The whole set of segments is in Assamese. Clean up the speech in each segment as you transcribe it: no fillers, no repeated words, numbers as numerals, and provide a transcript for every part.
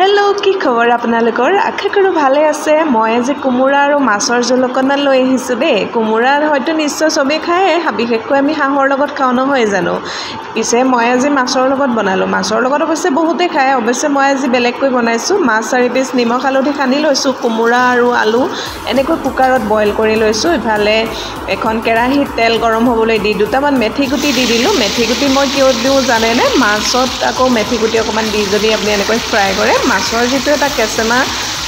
হেল্ল', কি খবৰ আপোনালোকৰ? আশা কৰোঁ ভালে আছে। মই আজি কোমোৰা আৰু মাছৰ জোল অকণমান লৈ আহিছোঁ দেই। কোমোৰা হয়তো নিশ্চয় চবেই খায়, বিশেষকৈ আমি হাঁহৰ লগত খাওঁ নহয় জানো? পিছে মই আজি মাছৰ লগত বনালোঁ। মাছৰ লগত অৱশ্যে বহুতেই খায়, অৱশ্যে মই আজি বেলেগকৈ বনাইছোঁ। মাছ 4 পিচ নিমখ হালধি সানি লৈছোঁ, কোমোৰা আৰু আলু এনেকৈ কুকাৰত বইল কৰি লৈছোঁ। ইফালে এখন কেৰাহীত তেল গৰম হ'বলৈ দি দুটামান মেথি গুটি দি দিলোঁ। মেথি গুটি মই কিয় দিওঁ জানেনে? মাছত আকৌ মেথি গুটি অকণমান দি যদি আপুনি এনেকৈ ফ্ৰাই কৰে, মাছৰ যিটো এটা কেঁচেমা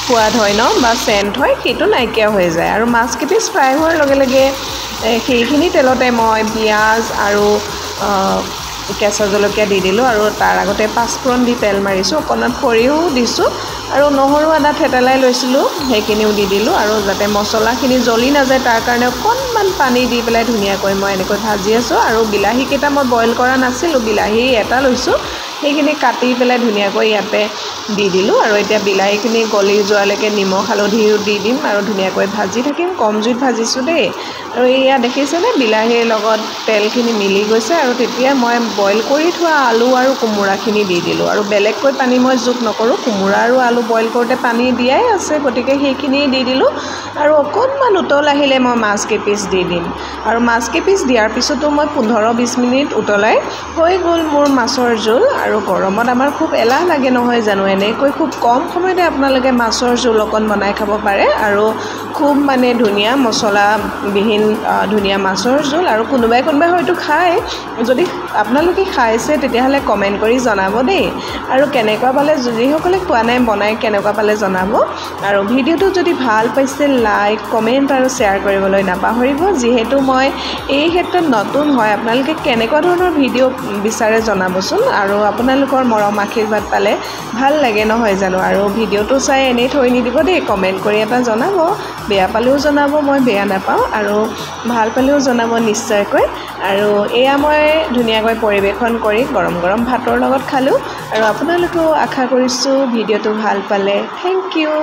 সোৱাদ হয় ন বা চেণ্ট হয়, সেইটো নাইকিয়া হৈ যায়। আৰু মাছ কেইপিচ ফ্ৰাই হোৱাৰ লগে লগে সেইখিনি তেলতে মই পিঁয়াজ আৰু কেঁচা জলকীয়া দি দিলোঁ। আৰু তাৰ আগতে পাঁচফোৰণ দি তেল মাৰিছোঁ, অকণমান সৰিয়হো দিছোঁ আৰু নহৰু আদা থেতেলাই লৈছিলোঁ, সেইখিনিও দি দিলোঁ। আৰু যাতে মছলাখিনি জ্বলি নাযায় তাৰ কাৰণে অকণমান পানী দি পেলাই ধুনীয়াকৈ মই এনেকৈ ভাজি আছোঁ। আৰু বিলাহীকেইটা মই বইল কৰা নাছিলোঁ, বিলাহী এটা লৈছোঁ, সেইখিনি কাটি পেলাই ধুনীয়াকৈ ইয়াতে দি দিলোঁ। আৰু এতিয়া বিলাহীখিনি গলি যোৱালৈকে নিমখ হালধিও দি দিম আৰু ধুনীয়াকৈ ভাজি থাকিম। কম জুইত ভাজিছোঁ দেই। আৰু এয়া দেখিছেনে, বিলাহীৰ লগত তেলখিনি মিলি গৈছে। আৰু তেতিয়া মই বইল কৰি থোৱা আলু আৰু কোমোৰাখিনি দি দিলোঁ। আৰু বেলেগকৈ পানী মই যোগ নকৰোঁ, কোমোৰা আৰু আলু বইল কৰোঁতে পানী দিয়াই আছে, গতিকে সেইখিনিয়ে দি দিলোঁ। আৰু অকণমান উতল আহিলে মই মাছ কেইপিচ দি দিম। আৰু মাছ কেইপিচ দিয়াৰ পিছতো মই 15-20 মিনিট উতলাই হৈ গ'ল মোৰ মাছৰ জোল। আৰু গৰমত আমাৰ খুব এলাহ লাগে নহয় জানো? এনেকৈ খুব কম সময়তে আপোনালোকে মাছৰ জোল অকণ বনাই খাব পাৰে। আৰু খুব মানে ধুনীয়া মছলাবিহীন ধুনীয়া মাছৰ জোল। আৰু কোনোবাই কোনোবাই হয়তো খায়, যদি আপোনালোকে খাইছে তেতিয়াহ'লে কমেণ্ট কৰি জনাব দেই। আৰু কেনেকুৱা পালে, যিসকলে খোৱা নাই বনাই কেনেকুৱা পালে জনাব। আৰু ভিডিঅ'টো যদি ভাল পাইছে লাইক, কমেণ্ট আৰু শ্বেয়াৰ কৰিবলৈ নাপাহৰিব। যিহেতু মই এই ক্ষেত্ৰত নতুন হয়, আপোনালোকে কেনেকুৱা ধৰণৰ ভিডিঅ' বিচাৰে জনাবচোন। আৰু আপোনালোকৰ মৰম আশীৰ্বাদ পালে ভাল লাগে নহয় জানো? আৰু ভিডিঅ'টো চাই এনেই থৈ নিদিব দেই, কমেণ্ট কৰি এটা জনাব। বেয়া পালেও জনাব, মই বেয়া নাপাওঁ, আৰু ভাল পালেও জনাব নিশ্চয়কৈ। আৰু এয়া মই ধুনীয়াকৈ পৰিৱেশন কৰি গৰম গৰম ভাতৰ লগত খালোঁ। আৰু আপোনালোকেও আশা কৰিছোঁ ভিডিঅ'টো ভাল পালে। Thank you.